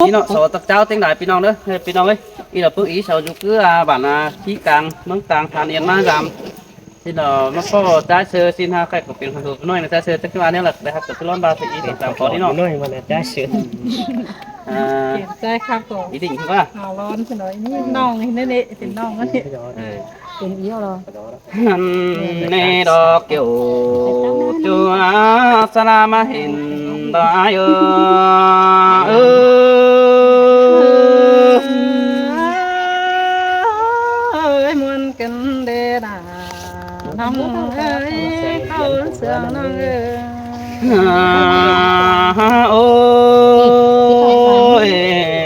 ນີ້ເນາະ ສະເຈົ້າເຕັງຫຼາຍພີ່ນ້ອງເດີ ເອີ ພີ່ນ້ອງເອີຍ ອີ່ດອກປຶກອີ່ເຊົາຢູ່ຄື ອາ ບ້ານ ອາ ທີ່ກາງເມືອງຕາງ ທ່ານອຽນມາຢາມ ຊິເນາະ ມາພໍ້ຈາຍເຊີ ຊິນຫາໄຂ່ກໍເປັນຄົນຮູ້ນ້ອຍນະ ຈາຍເຊີຈັກວ່າແນວລະ ໄດ້ຮັບກັບຮ້ອນບາດຊະອີກຕາມຂໍນີ້ເນາະ ນ້ອຍມາແລ້ວຈາຍເຊີ ອ່າ ເຫັນໃຈຄັກກໍ ອີ່ດິງຄືວ່າ ເອົາຮ້ອນຊະໜ້ອຍ ນີ້ນ້ອງນີ້ເນ ເປັນນ້ອງມັນນີ້ ເອີ ເປັນອີ່ຫຍັງລະ ຫັ້ນແນ່ດອກແກ້ວ ຈົວສະລາມາເຫັນດອກອ້າຍເອີຍ ເອີຍ ມ່ວນກັນເດ້ນາ ນ້ອງເອີຍ ເຂົ້າເຊື່ອງນ້ອງເອີຍ ໂອ້ຍ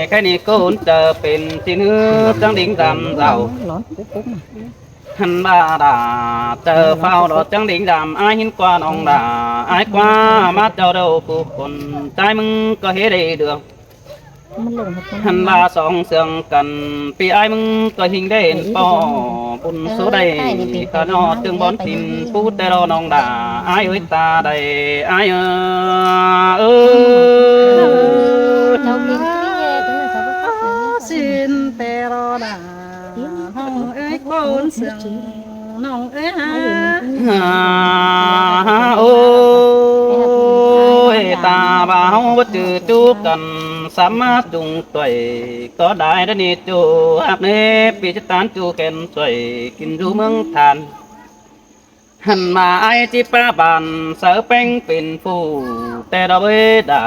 ແຄ່ນີ້ກໍອຸ່ນໃຈເປັນຊິນ ຈັ່ງດິງດຳເຈົ້າ ຫັ້ນວ່າດາ ເຈົ້າຟ້າວດອກຈັ່ງດິງດຳ ອ້າຍເຫັນກວ່ານ້ອງດາ ອ້າຍກວ່າມາເຈົ້າເດີຜູ້ຄົນ ໃຈມຶງກໍເຮັດໄດ້ເດືອງ ຫັ້ນວ່າສອງເຊື່ອງກັນ ປີອ້າຍມຶງກໍຫິງໄດ້ເຫັນປໍ ບຸນສຸໄດ້ຂະເນາະ ຈຶ່ງບ່ອນຖິ່ນ ປູແຕ່ລໍນ້ອງດາ ອ້າຍເອີຍຕາໃດ ອ້າຍເອີຍ ເອີຍ ຊິນແຕ່ລໍດາ ນ້ອງເອີຍ ຄົນເຊື່ອງນ້ອງເອີຍ ໂອ້ຍ ຕາວ່າເຮົາບໍ່ຈື່ຈູກັນ ສາມາຈຸງຊ່ວຍກໍໄດ້ເດ້ນີ້ ຈູຮັກແນ່ ປີຈະຕານຈູແຂນຊ່ວຍ ກິນຢູ່ເມືອງທ່ານ ຫັ້ນມາອ້າຍຈິປາບ້ານ ເສີແປ້ງເປັນຜູ້ ແຕ່ດອກເອີຍດາ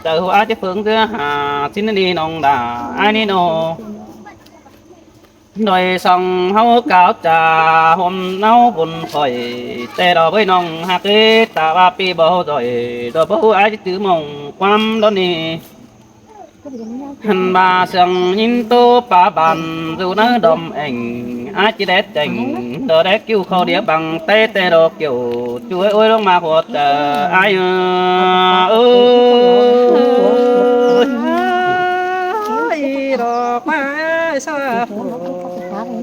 ເຈົ້າຮູ້ອ້າຍຈະເຜິງເທື່ອຫາ ຊິນນີ້ນ້ອງດາ ອ້າຍນີ້ເນາະ ໂດຍສອງເຮົາກ່າວຈາໂຮມເນົາບຸນຂ້ອຍ ແຕ່ດອກເອີຍນ້ອງຮັກເອີຍ ຕາວ່າປີບໍ່ຊ່ອຍ ດອກບໍ່ຮູ້ອ້າຍຈະຈື່ໝ່ອງຄວາມດອນນີ້ ຫັ້ນວ່າເຊື່ອງຍິນໂຕປາບານ ຢູ່ໃນດອມແອ່ງ ອາດຈະແດດແຈ້ງ ດອກແດດກິ້ວເຂົ້າດຽວບັງ ແຕ່ແຕ່ດອກກິ້ວ ຈວຍໂອຍລົງມາຫົວໃຈອ້າຍເອີຍ ດອກໄມ້ສາພູ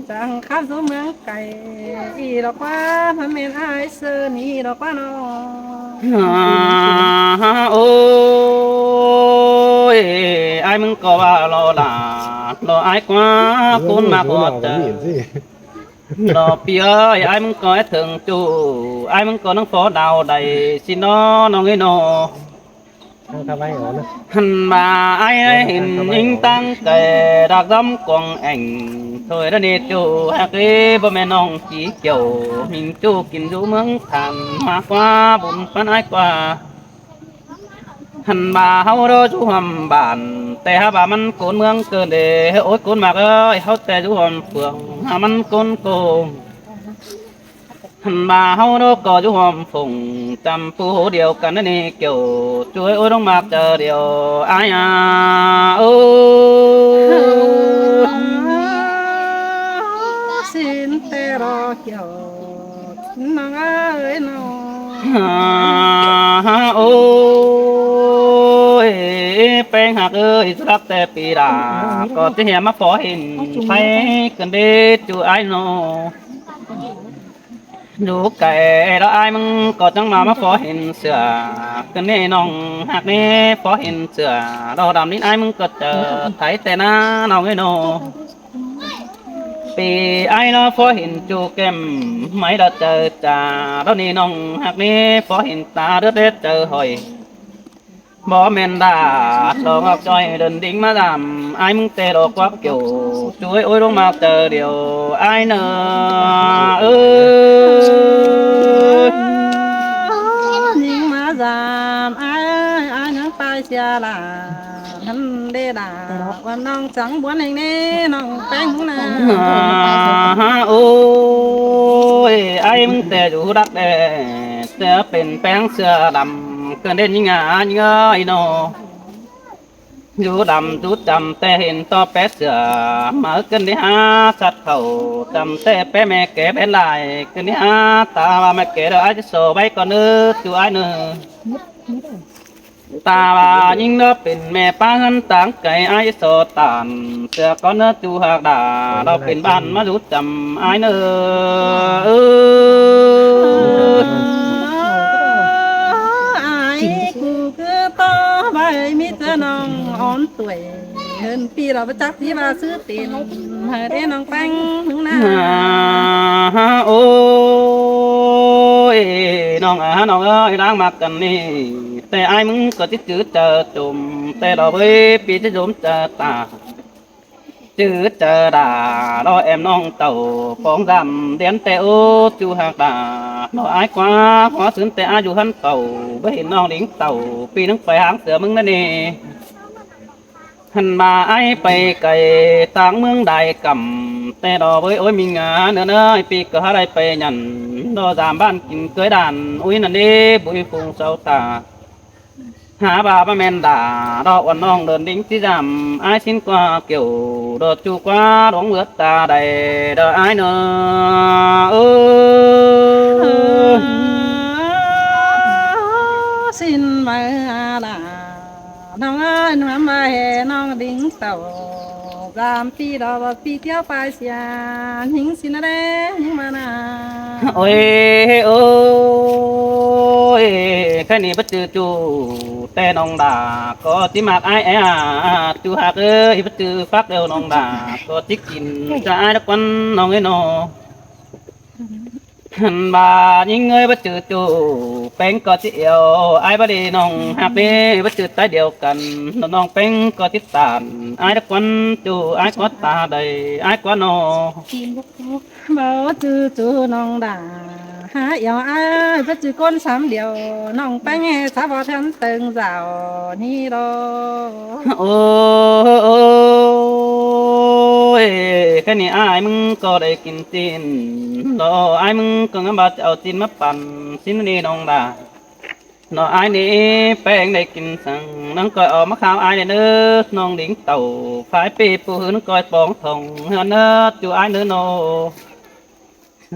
ຈັງຄຳສູ່ເມືອງ ໄກ ອີດອກວ່າ ມັນແມ່ນອ້າຍເຊີນີ້ດອກວ່ານ້ອງ ໂອ້ຍ ອ້າຍມຶງກໍວ່າລໍຫຼ້າ ລໍອ້າຍກວ່າຄົນມາພໍເຈີ ລໍປີເອີຍ ອ້າຍມຶງກໍເຖິງຈູ ອ້າຍມຶງກໍນັ່ງພໍດາວໃດ ຊິໜໍນ້ອງເອີຍໜໍ. ຫັ້ນວ່າອ້າຍເຫັນຍິງຕັ້ງແຕ່ດາກດຳກວາງແອ່ງ ໂທຍດານີຈູຮັກເອີຍ ບໍ່ແມ່ນນ້ອງສີຂຽວ ຍິງຈູກິນຢູ່ເມືອງທ່ານ ມາກວ່າບຸນປານອ້າຍກວ່າ ຫັ້ນວ່າເຮົາເດີຢູ່ຮ່ວມບ້ານ ແຕ່ຫາວ່າມັນໂກນເມືອງເກີນເດ ໂອ້ຍ ໂກນມາກເອີຍ ເຮົາແຕ່ຢູ່ຮ່ວມເຟືອງ ຫາມັນໂກນໂກງ ຫັ້ນວ່າເຮົາເນາະກໍຢູ່ຮ່ວມຝູງ ຈຳປູດຽວກັນນີ້ແກ້ວ ຈວຍໂອຍລົງມາເຈີດຽວ ອາຍອາ ໂອ ຊິນແຕ່ລໍແກ້ວ ນ້ອງເອີຍນ້ອງ ໂອຍ ແປ້ງຮັກເອີຍ ສະຫຼັກແຕ່ປີດາ ກໍຈະແຫ່ມາພໍເຫັນໄປກັນເດ ຈູອ້າຍນ້ອງ ຢູ່ໄກແລ້ວອ້າຍມຶງກໍຈັ່ງມາ ມາພໍເຫັນເສື້ອ ຄືນີ້ນ້ອງຮັກນີ້ພໍເຫັນເສື້ອ ດອກດຳນີ້ອ້າຍມຶງກໍເຈີໄທແຕ່ໜ້ານ້ອງເອີຍນ້ອງ ປີອ້າຍລາພໍເຫັນຈູແກ້ມ ໄມ້ລະເຈີຈາ ດອກນີ້ນ້ອງຮັກນີ້ພໍເຫັນຕາເລືອດເດດເຈີຫອຍ ບໍ່ແມ່ນດາດອກອອກຈ້ອຍ ເດີນດິງມາດຳ ອ້າຍມຶງແຕ່ດອກກວັກເກວ ຈວຍໂອຍລົງມາເຈີດຽວ ອ້າຍເນີ ເອີຍ ຍິງມາດຳ ອ້າຍ ອ້າຍຍັງໄປເສຍລະ ຫັ້ນເດດາ ວ່ານ້ອງຈັງບວນແຫ່ງນີ້ ນ້ອງແປ້ງນາ ໂອຍ ອ້າຍມຶງແຕ່ຢູ່ດັກແດ່ ເສື້ອເປັນແປ້ງເສື້ອດຳ ເກີນເດັ່ນຍິ່ງຫາຍິ່ງເອີຍເນາະ ຢູ່ດຳຈຸດຈຳແຕ່ເຫັນຕໍ່ແປເສື້ອ ມາເກີນໄດ້ຫາສັດເຖົ້າ ຈຳແຕ່ແປແມ່ແກ່ແບນຫຼາຍ ເກີນໄດ້ຫາຕາວ່າແມ່ແກ່ເດີ ອ້າຍຈະໂຊໄວ້ກ່ອນເດີ ຈູອ້າຍເນີ ຕາວ່າຍິງເດີເປັນແມ່ປ້າເຮືອນຕາງໄກ ອ້າຍຈະໂຊຕານ ເສື້ອກ່ອນເນີ ຈູຫາກດາ ເຮົາເປັນບ້ານມາຢູ່ຈຳອ້າຍເນີ ເອີຍ ອ້າຍກູຄືຕໍ່ໃບມີເທື່ອນ້ອງອ່ອນ ຕວຍເຮີນປີ ລາວບໍ່ຈັກທີ່ວ່າຊື່ຕີນ ໃຫ້ເດ້ນ້ອງແປ້ງໜຶ່ງນາ. ໂອ້ຍ ນ້ອງອາ ນ້ອງເອີຍ ລ້າງມັກກັນນີ້ ແຕ່ອ້າຍມຶງກໍຊິຈື່ເຈີຈົມ ແຕ່ລອເວີຍ ປີຈະຈົມເຈີຕາ ຈື່ເຈີດາ ລອແອມນ້ອງເຕົ້າ ປອງດຳດຽນແຕ່ໂອ ຈູຮັກດາ ລອອ້າຍກວ່າ ຫົວຊືນແຕ່ອາຍຸຫັ້ນເຕົາ ບໍ່ເຫັນນ້ອງລິງເຕົາ ປີໜຶ່ງໄປຫາງເສືອມຶງນັ້ນນີ້. ຫັ້ນວ່າອ້າຍໄປໄກຕາງເມືອງດາຍກຳ ແຕ່ລອເວີຍ ໂອ້ຍ ມີງາເນີນເອີຍ ປີກໍຫາໄດ້ໄປຫຍັນ ລອສາມບ້ານກິນເກີຍດ່ານ ອຸ້ຍ ນັ້ນເດ້ ບຸຍຝູງເຊົາຕາ ຫາວ່າບໍ່ແມ່ນດາ ລອອ່ອນນ້ອງເດີນດິງຊິດຳ ອ້າຍຊິນກວ່າກ່ຽວ ລອຈູກວ່າຫຼວງເວີດຕາໃດ ລອອ້າຍເນີ ເອີ ຊິນມາລາ ນ້ອງເອີຍ ນຳມາແຫ່ນ້ອງດິງເຕົ້າ ສາມປີດອກວ່າປີທ່ຽວປາຍເສຍ ຍິງຊິນະເດ ຍິງມານາ. ໂອ້ຍ ໂອ້ຍ ແຄ່ນີ້ບໍ່ຈື່ຈູ ແຕ່ນ້ອງດາກໍຊິມັກອ້າຍແອ ຈູຮັກເອີຍ ບໍ່ຈື່ຟັກແລ້ວນ້ອງດາກໍຊິກິນຈະອ້າຍດອກວັນນ້ອງເອີຍເນາະ. ຫັ້ນວ່າຍິງເອີຍບໍ່ຈື່ຈູ ແປ້ງກໍຊິອຽວ ອ້າຍບໍ່ດີນ້ອງຮັກເດ້ ບໍ່ຈື່ຕາດຽວກັນ ນ້ອງແປ້ງກໍຊິຕານ ອ້າຍດະຄວັນຈູ ອ້າຍກວ່າຕາໃດ ອ້າຍກວ່າໜໍ່ ບໍ່ຈື່ຈູນ້ອງດາ ຫາອຽວອ້າຍ ບໍ່ຈື່ກົ້ນສາມດຽວ ນ້ອງແປ້ງສາວບໍ່ທັນເຕີງສາວນີ້ດອກ. ໂອ້ຍ ແຄ່ນີ້ອ້າຍມຶງກໍໄດ້ກິນ ຊີ້ນ ດອກ ອ້າຍມຶງກໍງາມບາດ ຈະເອົາຊີ້ນມາປັ່ນ ຊີ້ນນີ້ນ້ອງດາ ດອກ ອ້າຍນີ້ແປ້ງໄດ້ກິນສັງ ນາງກໍເອົາມາຂາວອ້າຍເດີ ນ້ອງດິງເຕົ້າ ພາຍປີຜູ້ຫືນກ້ອຍປອງທອງ ເຮືອນເນີດຢູ່ອ້າຍເນີໂນ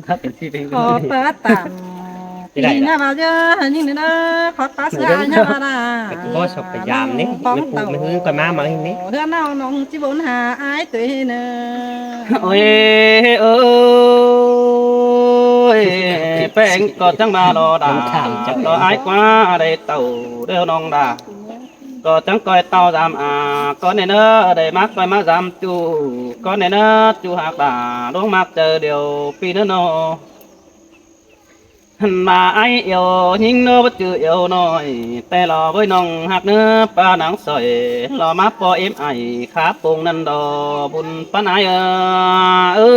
ຖ້າເປັນທີ່ເປັນ ຂໍປະຕາມ ທີ່ໄດ້ລະ ຍາມາເດີ ຍິງເດີ ຂໍປະເສືອຍາມາລາ ກໍບໍ່ສອບພະຍາຍາມນີ້ ແມ່ປູແມ່ຮືກໍມາ ມານີ້ ເຮືອນນ້ອງນ້ອງ ຊິວົນຫາອ້າຍຕົວເນ ໂອ້ຍ ໂອ້ຍ ແປ້ງກໍຈັ່ງມາລໍດາ ລໍອ້າຍກວ່າໄດ້ເຕົ້າເດີນ້ອງດາ ກໍຈັ່ງກ້ອຍເຕົ້າສາມອາ ກໍແນ່ເນີ ໄດ້ມາກ້ອຍມາສາມຈູ ກໍແນ່ເນີ ຈູຮັກດາ ລົງມັກເຈີດຽວປີເນີໂນ. ຫັ້ນວ່າອ້າຍອຽວຍິງເນີ ບໍ່ຈື່ອຽວນ້ອຍ ແຕ່ລອເວີຍນ້ອງຮັກເນີ ປ້ານາງສອຍ ລອມາປໍເອັມໄອ ຂາໂປ່ງນັ້ນດອ ບຸນປານອ້າຍເອີ ເອີ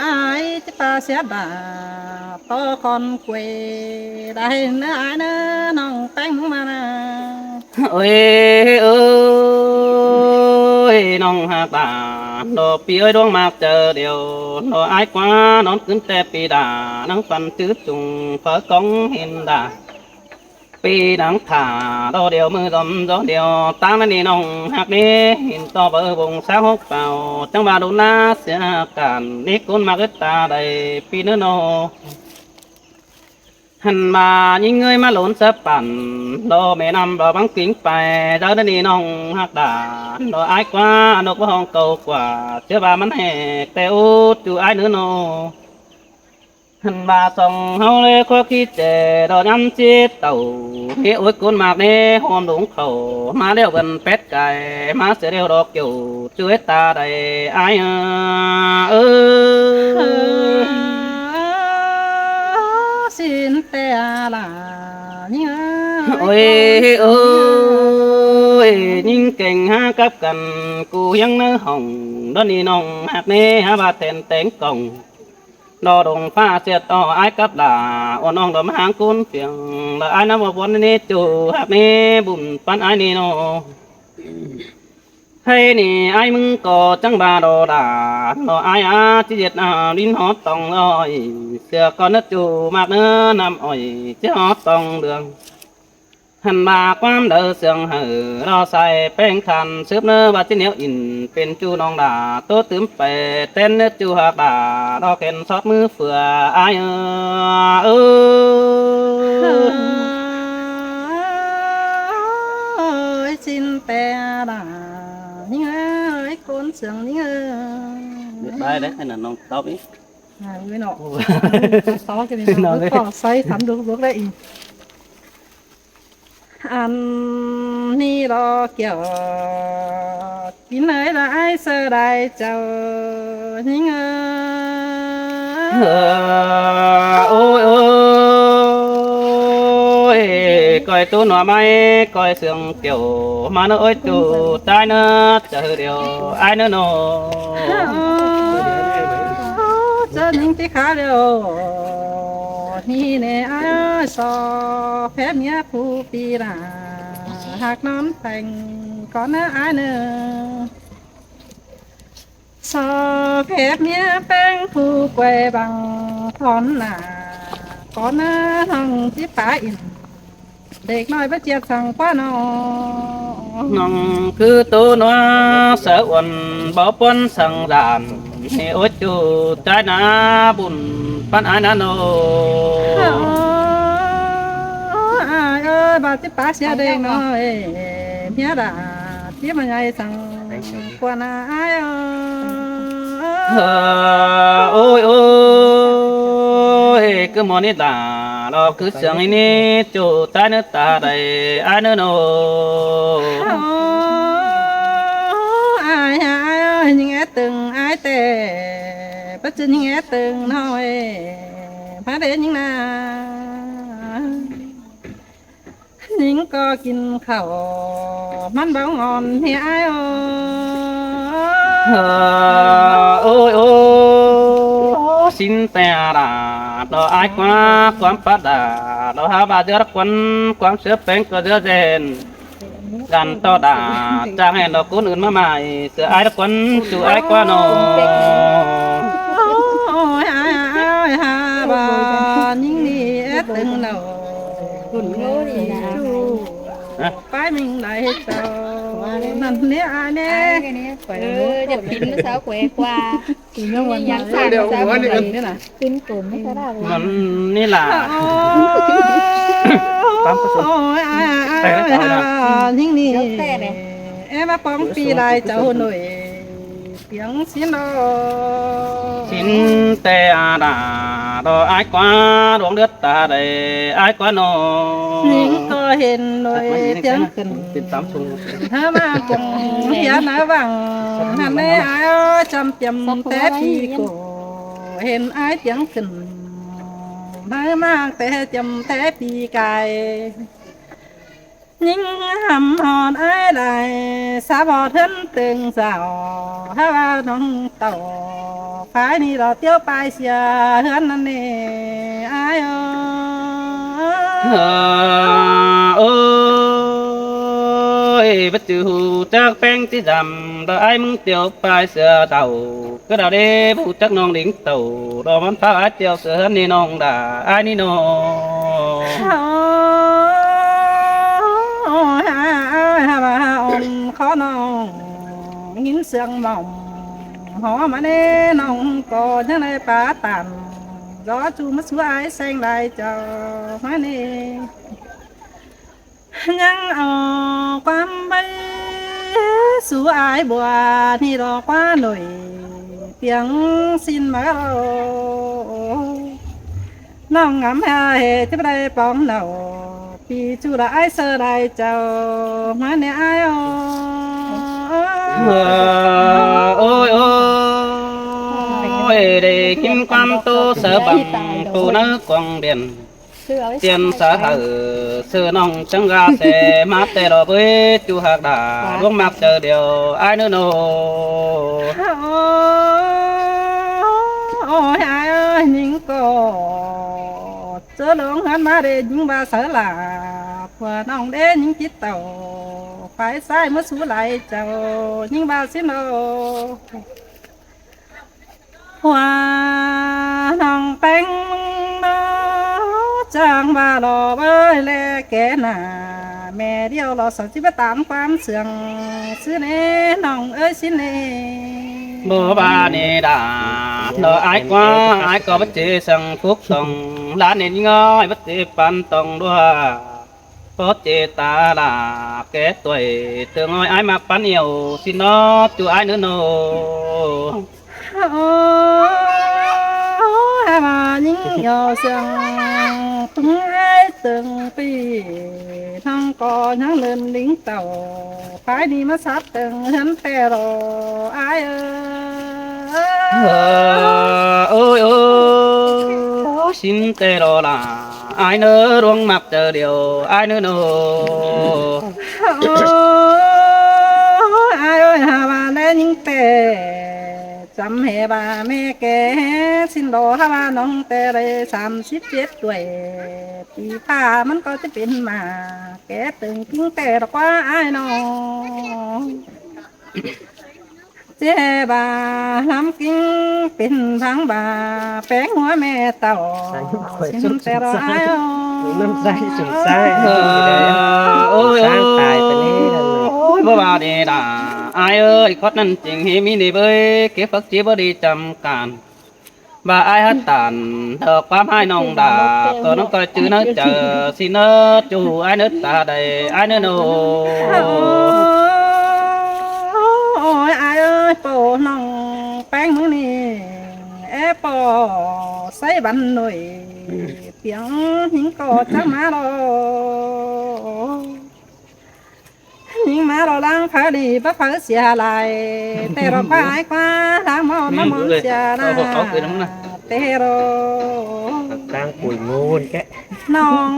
ອ້າຍຈະປາເສຍດາ ຕໍ່ຄອນເກວ ໄດ້ເນີອ້າຍເນີ ນ້ອງແປ້ງມານາ. ໂອ້ຍ ເອີຍ ນ້ອງຮັກຫຼານ ດອກປີເອີຍ ດວງມາກເຈີດຽວ ດອກອ້າຍກວ່ານອນຄືນແຕ່ປີດາ ນັ່ງຝັນຈື່ຈຸງ ເຝົ້າກອງເຫັນດາ ປີນັ່ງຖ້າ ດອກດຽວມືດອມດອກດຽວ ຕາງນັ້ນນີ້ນ້ອງຮັກເນ ເຫັນຕໍ່ເບີວົງຊາວຫົກເປົ່າ ຈັ່ງວ່າດູນາເສຍການ ນີ້ຄົນມາເກີດຕາໄດ້ປີເນີນອ. ຫັ້ນວ່າຍິງເອີຍມາໂຫຼນສະປັນ ລໍແມ່ນ້ຳບໍ່ບັງກິງໄປ ເຈົ້ານັ້ນນີ້ນ້ອງຮັກດາ ລໍອ້າຍກວ່ານົກບໍ່ຮ້ອງເກົາກວ່າ ເຊື່ອວ່າມັນແຫກແຕ່ອູດຢູ່ອ້າຍເນີນອ. ຫັ້ນວ່າສ່ອງເຮົາເລີຍຄອກຂີ້ແຈ ດອກຍາມຊິເຕົາ ເຮໂອ້ຍ ໂກນໝາກແນ່ ຫອມຫຼົງເຂົ້າ ມາແລ້ວເບິ່ນແປດກາຍ ມາເສຍແລ້ວດອກເກີ້ວ ຊ່ວຍຕາໄດ້ອ້າຍເອີຍ ເອີ ຊິນແຕ່ລະ ຍິງເອີຍ ໂອ້ຍ ໂອ້ຍ ຍິງເກັ່ງຫາກັບກັນ ກູຮຽງໃນຫ້ອງ ດອນນີ້ນ້ອງຮັກແນ່ ຫາວ່າແທນແຕງກ່ອງ ລໍດົງຟ້າເສຍຕໍ່ອ້າຍກັບຫຼ້າ ອ່ອນອ່ອງດອມຫາງຄູນພຽງ ລະອ້າຍນຳບໍ່ບ່ອນນີ້ຈູ ຮັກນີ້ບຸນປານອ້າຍນີ້ນໍ. ໃຜນີ້ອ້າຍມຶງກໍຈັ່ງວ່າລໍຫຼ້າ ລໍອ້າຍອາຊິເຮັດອາລິນຫໍ່ຕ່ອງອ້ອຍ ເສືອກ່ອນເນີຈູ ມາກເນີນ້ຳອ້ອຍຊິຫໍ່ຕ່ອງເຫຼືອງ. ຫັ້ນວ່າຄວາມເດີເຊື່ອງໃຫ້ ລໍໃສ່ແປ້ງທານ ສືບເນີວ່າຊິໜຽວອິນ ເປັນຈູນ້ອງດາ ໂຕຕື່ມໄປແຕ່ນເນີຈູຮັກດາ ລໍແຂນຊອດມືເຝືອອ້າຍເອີຍ ເອີຍ ຊິນແຕ່ດາ ຍິງເອີຍ ຄົນເຊື່ອງຍິງເອີຍ ບາຍເດ້ ອັນນັ້ນນ້ອງຕອບອີກ ຫາເອີຍເນາະ ໂອ້ຍ ຕອບກັນນີ້ເນາະ ເນາະ ເອີຍ ຕໍ່ໃສ່ທຳລຸກໆໄດ້ອີກ. ອັນນີ້ລໍກຽວ ກິນເອີຍລະອາຍເສີດາຍເຈົ້າຍິງເອີຍ. ໂອ້ຍ ໂອ້ຍ ກ້ອຍຕູ້ໜວມໄມ້ ກ້ອຍເຊື່ອງກ່ຽວ ມາເນີໂອ້ຍ ຈູຕາຍເນີ ຈະເຮີດຽວອາຍເນີໂນ ຈະຍິງຕິຂາດຽວ ນີ້ແນ່ອາຍ ຊໍແພເມຍຜູ້ປີລາ ຮັກນອນແພງກ່ອນເນີອາຍເນີ ຊໍແພເມຍແປງຜູ້ກວຍບັງທອນໜ້າ ກ່ອນເນີນ້ອງຊິປາອິນ ເດັກນ້ອຍບໍ່ຈຽດສັງກວ່ານ້ອງ ນ້ອງຄືໂຕໜວສາອ່ອນ ບໍ່ປ່ອນສັງດານ ໃຫ້ອົດຢູ່ໃຈໜ້າບຸນປານອາຍນະໂນ ອາຍເອີຍ ບາດຊິປາເສຍເດັກນ້ອຍ ເມຍດາ ທີ່ມາໃຫຍ່ສັງກວ່ານາອາຍເອີຍ. ໂອ້ຍ ໂອ້ຍ ຄືໝໍນີ້ດາ ລອກຄືສຽງອີນີ້ ຈູຕາຍເນີຕາໃດອາຍເນີໂນ ອາຍ ອາຍ ຍິງແອດຕຶງອາຍແຕ່ ປັດຈຸຍິງແອດຕຶງນ້ອຍ ພາເດຍິງນາ ຍິງກໍກິນເຂົ້າ ມັນເບົາງອນເຮອາຍໂອ ໂອ້ຍ ໂອ້ຍ ສິນແຕ່ອາດາດ ດອກອາຍກວ່າຄວາມປະດາດ ດອກຫາບາດເດືອລະຄວັນ ຄວາມເສືອແປງກໍເດືອແດນ ກັນຕໍ່ດາດ ຈາກແຫ່ນດອກກຸນອື່ນມາໃໝ່ ເສືອອາຍລະຄວັນ ສູ່ອາຍກວ່າໜໍ ໂອ້ຍ ອາຍ ອາຍ ຫາບາດຍິງນີ້ເອັດເຖິງເຫຼົ່າ ບຸນໂນນີ້ນະ ປາຍມິງຫຼາຍເຮັດເຈົ້າ ນັ້ນເນອາຍເນ ເອີ ຈະປິ່ນມາສາວແຂວກວ່າ ປີນຍັງວັນ ຍັງສ້າງ ດຽວຫົວນີ້ມັນ ປີນໂກນໃຫ້ຊະລາວ ມັນນີ້ລະ ຕາມກະສຸນ ໂອ້ຍ ອາຍ ອາຍ ອາຍ ຍິງນີ້ ແອມາປອງປີຫຼາຍເຈົ້າໜ່ວຍ ປຽງສິນໂອ ສິນແຕ່ອາດາ ດອກອາຍກວ່າດວງເດືອນຕາໃດ ອາຍກວ່ານ້ອງ ຍິງກໍເຫັນໜ່ວຍປຽງຂຶ້ນ ເປັນຕາມຊົງ ເຮີມາກົງເຮຍນາວັງ ຫັ້ນແລອາຍຈຳປຽມແຕ່ປີໂກ ເຫັນອາຍປຽງຂຶ້ນ ເຮີມາແຕ່ຈຳແຕ່ປີກາຍ ຍິງຫຳຮອດອາຍຫຼາຍ ສາບອດເຮືອນຕຶງສາວ ຫາວ່ານ້ອງເຕົ້າ ຝ່າຍນີ້ລະຕຽວປາຍເສຍເຮືອນນັ້ນເນ ອາຍເອີຍ ເອີ ໂອ້ຍ ບໍ່ຈື່ຮູ້ຈັກແປງສີດຳ ດອກອາຍມຶງຕຽວປາຍເສຍເຕົ້າ ກະດາເດ ບໍ່ຮູ້ຈັກນ້ອງລິງເຕົ້າ ດອກມັນພາອາຍຕຽວເສຍເຮືອນນີ້ນ້ອງດາ ອາຍນີ້ນ້ອງ ໂອ້ຍ ອາຍ ອາຍ ຫາວ່າອອນຂໍນ້ອງ ຍິນສຽງໝ່ອມ ຫໍມາເນ ນ້ອງກໍຍັງໄດ້ປາຕານ ລໍຈູມາສູ່ອາຍແສງໄດ້ເຈົ້າມາເນ ຍັງເອົາຄວາມໄວສູ່ອາຍບົວ ນີ້ດອກວ່າໜ່ວຍ ປຽງສິນມາໂລ ນ້ອງງາມແທ້ເຮັດຈະບໍ່ໄດ້ປອງເນົ່າ ປີຈູລະອາຍເສີດາຍເຈົ້າ ມາແນ່ອາຍໂອ ໂອ້ຍ ໂອ້ຍ ໄດ້ກິນຄວາມໂຕເສີບັງ ໂຕເນີກວາງເບນ ຕຽນສາເຫີ ເສີນ້ອງຈັງກາແສ ມາແຕ່ດອກເອີຍ ຈູຮັກດາ ລວງມັກເຈີດຽວ ອາຍເນີໂນ ໂອ້ຍ ອາຍເອີຍ ຍິງກໍ ເຈີໂລງເຮືອນມາເດ ຍິງວ່າເສີຫຼາ ຜົວນ້ອງເດ ຍິງຈິດເຕົ້າ ຝ່າຍຊາຍມາສູ່ຫຼາຍເຈົ້າ ຍິງວ່າສິນໂອ ຜົວນ້ອງແປງໂນ ຈ້າງວ່າຫຼໍ່ເອີຍ ແລແກ່ໜ້າ ແມ່ດຽວຫຼໍ່ສາວຊິໄປຕາມຄວາມເຊື່ອງ ຊື່ເນ ນ້ອງເອີຍ ສິນເນ ບໍ່ວ່າເນດາ ດອກອາຍກວ່າ ອາຍກໍບໍ່ເຈສັງປຸກຕ້ອງ ຫຼານເນຍງ່ອຍ ບໍ່ເຈປັນຕ້ອງດ້ວຍ ພໍເຈຕາລາແກ່ຕົວຍ ເຕີງອ້ອຍອາຍມັກປັນອຽວ ສິນເນາະ ຈູອາຍເນີ່ໂນ ໂອ້ຍ ຫາວ່າຍິງເຍົາເຊື່ອງ ເຖິງອາຍ ເຕີງປີ ນ້ອງກໍຍັງເລີນລິງເຕົ້າ ພາຍນີ້ມາສັບເຕີງເຮືອນແຕ່ລໍ ອ້າຍເອີຍ. ເອີຍ ໂອ້ຍ ໂອ້ຍ ຊິນແຕ່ລໍລະ ອ້າຍເນີ ລວງມັກເຈີດຽວ ອ້າຍເນີໂນ. ໂອ້ຍ ອ້າຍເອີຍ ຫາວ່າແລຍິງແຕ່ ຈຳແຫ່ວ່າແມ່ແກ່ ຊິນລໍຫາວ່ານ້ອງແຕ່ໄດ້ສາມສິບເຈັດດ້ວຍ ປີຟ້າມັນກໍຈະເປັນໝາ ແກ່ເຕີງກິງແຕ່ດອກວ່າອ້າຍນ້ອງ ແຈວ່າລຳກິງເປັນພັງບາ ແປງຫົວແມ່ເຕົ້າ ຊິນແຕ່ດອກອ້າຍ ນ້ຳໃສສົງສາຍ ເອີ ໂອ້ຍ ຊ້າງຕາຍໄປແລ້ວ ໂອ້ຍ ບໍ່ວ່າເດດາ ອ້າຍເອີຍ ຄອດນັ້ນຈິງເຮມີນີ້ເບີຍ ເກັບຜັກຈີບໍ່ດີຈຳການ ວ່າອ້າຍຮັກຕານ ດອກຄວາມອ້າຍນ້ອງດາ ກໍນ້ອງກໍຈື່ໃນໃຈ ຊິເນີຈູອ້າຍເນີຕາໃດ ອ້າຍເນີໂນ. ໂອ້ຍ ອ້າຍເອີຍ ໂປນ້ອງແປ້ງມື້ນີ້ ແອປໍໃສ່ບັນໜ່ວຍ ປຽງຫິງກໍຈັກມາລໍ ຍິງມາລໍລາງພາດີ ບໍ່ເຝົ້າເສຍຫຼາຍ ແຕ່ລໍຄວາຍຄວ້າ ລາງມອນມາມອນເສຍນາ ແຕ່ລໍ ຕັ້ງປຸຍງູນແກະ ນ້ອງ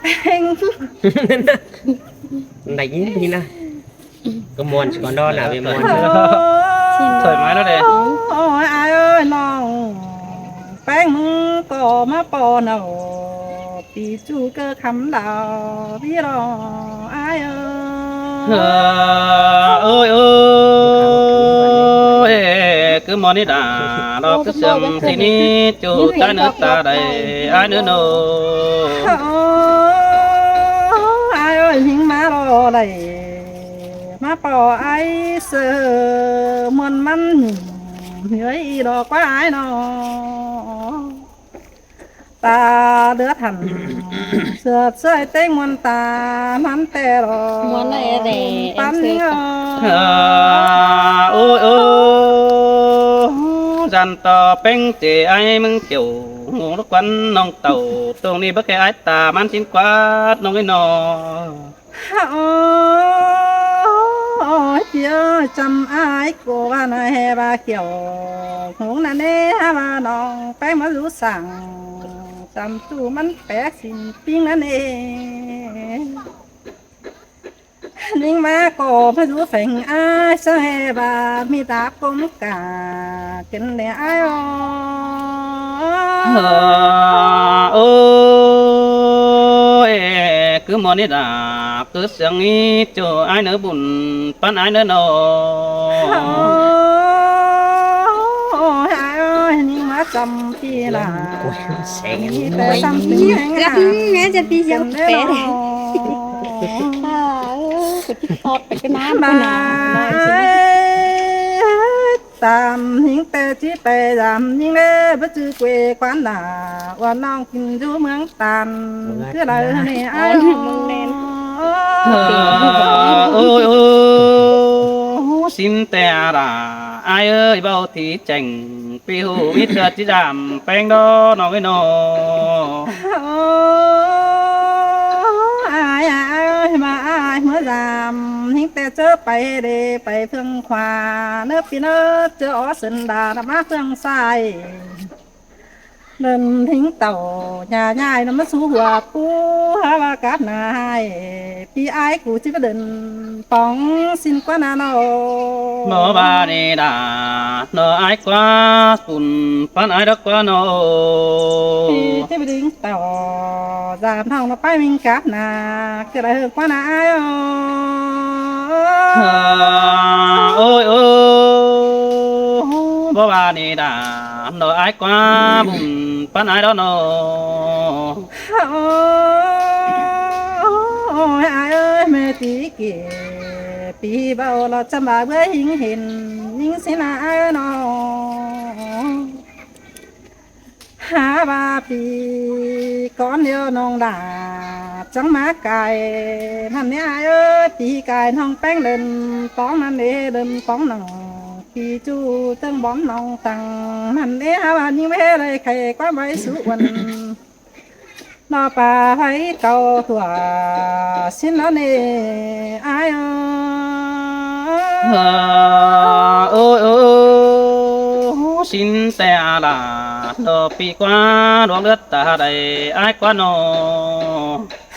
ແປ້ງ ໄດ້ຍິນພີ້ນະ ກໍມ່ວນຊິກ່ອນດອນນະ ໄປມ່ວນ ຖອຍມາແລ້ວເດ້ ໂອ້ຍ ອ້າຍເອີຍ ນ້ອງແປ້ງ ມຶງກໍມາປ້ອນເອົາ ປີຈູເກີຄຳດາວ ວິລໍອ້າຍເອີຍ ເອີຍ ເອີຍ ຄືມອນິດາ ດອກຄືເຊື່ອງທີ່ນີ້ ຈູຕາເນີຕາໃດ ອ້າຍເນີໂນ ອ້າຍເອີຍ ຍິງມາລໍໄດ້ ມາປໍອ້າຍເສີ ມ່ວນມັນເຮີ້ຍ ອີດອກວ່າອ້າຍນ້ອງ ຕາເລືອດຫັ້ນ ເສືອດເຊື່ອຍເຕັງມ່ວນຕາ ມັນແຕ່ລໍ ມ່ວນໄດ້ແດ່ ປັນເອີຍ ໂອ້ຍ ໂອ້ຍ ຈັນຕໍ່ເປັງເຈ ອ້າຍມຶງກ່ຽວ ຫູລູກຄວັນນ້ອງເຕົ້າ ຕົງນີ້ບໍ່ແກ່ອ້າຍຕາ ມັນຊິນກວາດນ້ອງເອີຍນ້ອງ. ໂອ້ຍ ເອີຍ ຈຳອ້າຍ ໂກວ່ານາແຮ່ວ່າຂຽວ ຫົງນັ້ນເອ ຫາວ່ານ້ອງແປ້ງມາຢູ່ສັງ ຈຳຈູມັນແປຊິນປິງນັ້ນເອ ຍິງມາກໍມາຢູ່ແຝງອ້າຍ ສະແຮ່ວ່າມີຕາກົມກາ ເປັນແດ່ອ້າຍ ໂອ້ ໂອ້ຍ ຄືມອນິດາ ຄືສຽງນີ້ ໂຈອ້າຍເນີບຸນ ປັນອ້າຍເນີນ້ອງ ໂອ້ຍ ອ້າຍເອີຍ ຍິງມາຈຳປີລາ ມີແຕ່ຈຳປີແຫ່ງ ຈຳແມ່ຈຳປີ ຈຳແມ່ນ້ອງ ເອີ ໄປຕິດຕໍ່ໄປກັນນາ ມາ ຕາມຍິງແຕ່ຊິໄປຢາມຍິງເດ້ ບໍ່ຈື່ເກວຄວານດາ ວ່ານ້ອງກິນຢູ່ເມືອງຕານ ຄືລາວນີ້ອ້າຍ ໂອ້ຍ ໂອ້ຍ ໂອ້ຍ ຊິນແຕ່ອາລາ ອ້າຍເອີຍ ເວົ້າທີ່ແຈ້ງ ປີຫູມີເທື່ອຊິດາມ ແປ້ງດອນ້ອງເອີຍນ້ອງ ອ້າຍ ອ້າຍ ມາອ້າຍເມືອຢາມ ຍິງແຕ່ເຈີໄປເດ້ ໄປເຟືອງຂວາ ເນີປີເນີ ເຈີອໍເສິນດາ ມາເຟືອງຊ້າຍ ເດີນທິງເຕົ້າ ຍ່າຍາຍນຳມາສູ່ຫົວປູ ຫາວ່າກັບໜ້າໃຫ້ ປີອ້າຍກູຊິມາເດີນ ປອງຊິນກວ່າໜ້ານ້ອງ ບໍ່ວ່ານີ້ດາ ນ້ອງອ້າຍກວ່າປຸນ ປານອ້າຍດອກກວ່ານ້ອງ ປີຊິມາດິງ ຕໍ່ ສາມທອງນະໄປມິງກັບນາ ຄືໄດ້ເຮີກວ່ານາອ້າຍ ໂອ້ຍ ໂອ້ຍ ບໍ່ວ່ານີ້ດາ ນ້ອງອ້າຍກວ່າບຸນ ປານອ້າຍດອກນ້ອງ ໂອ້ຍ ອ້າຍເອີຍ ແມ່ຕີເກ ປີເບົາລອດຈຳບາເບື່ອຫິງເຫັນ ຍິງຊິນາອ້າຍນ້ອງ ຫາວ່າປີກ່ອນດຽວນ້ອງດາ ຈັ່ງມາກາຍ ນັ້ນນີ້ອ້າຍເອີຍ ປີກາຍນ້ອງແປ້ງເດີນຕອງນັ້ນເດ ເດີນຕອງໜັງ ປີຈູເຕີງບອມນ້ອງຕັງ ນັ້ນເດ ຫາວ່າຍິງເວໄລໄຂ ຄວາມໄວສຸວັນ ນອປາໄພເກົ່າຕົວສິນລະເນອ້າຍເອີຍ ເອີຍ ເອີຍ ເອີຍ ສິນແຕ່ອາລາ ນອປີກວ່າ ດວງເລືອດຕາໄດ້ອ້າຍກວ່ານອ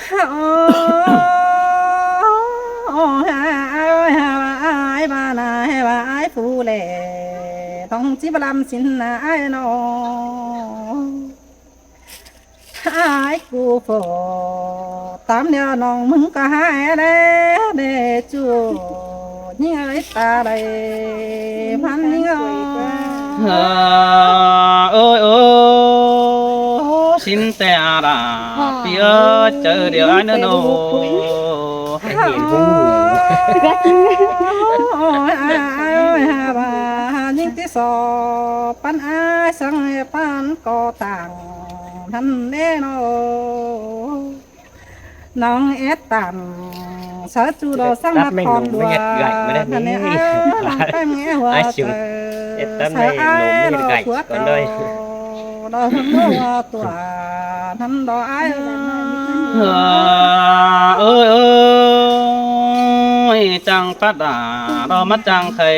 ໂອ້ ໂອ້ ອ້າຍ ອ້າຍ ອ້າຍ ບ້ານອ້າຍ ອ້າຍ ຜູ້ແລ ຕ້ອງຈິບລຳສິນນະອ້າຍນອ ອ້າຍກູໂຟ ຕາມແນວນ້ອງມຶງກໍຫາຍແລ້ວເດ້ຈູ ຍິງເອີຍຕາໄດ້ພັນຍິງເອີຍ ເອີຍ ເອີຍ ໂອ້ ສິນແຕ່ອາລາ ພີ່ເອີຍ ເຈີດຽວອ້າຍເນີໂນ ໃຫ້ເຫັນຫູ ໂອ້ຍ ອ້າຍ ອ້າຍ ອ້າຍ ຍິງທີ່ສອບ ປັນອ້າຍສັງ ປັນກໍຕ່າງ ຫັ້ນເດ້ເນາະ ນ້ອງເອັດຕັນ ສາວຈູດອກສັງນະຄອນຫຼວງ ຫັ້ນເດ້ ນ້ອງແປ້ງແອຫົວໃຈ ສາວອ້າຍເອົາຜົວເກົ່າ ດອກເພິ່ນບໍ່ວ່າຕົວະ ຫັ້ນດອກອ້າຍເອີຍ ເອີຍ ເອີຍ ຈັ່ງປະດາ ດອກມາຈັ່ງໄຂ່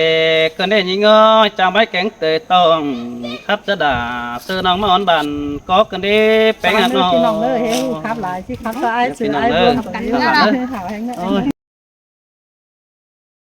ເກີນໄດ້ຍິງເອີຍ ຈັ່ງໄມ້ແກງເຕີຍຕ້ອງ ຄັບຈະດາ ເຊີນອກມາອອນບານ ກໍກະເດແປງ ພີ່ນ້ອງເອີຍ ເຮັດຮູ້ຄັບຫຼາຍ ຊິຄັບສະອາຍ ຊື່ອາຍ ເບິ່ງກັນເດີ ໂອ້ຍ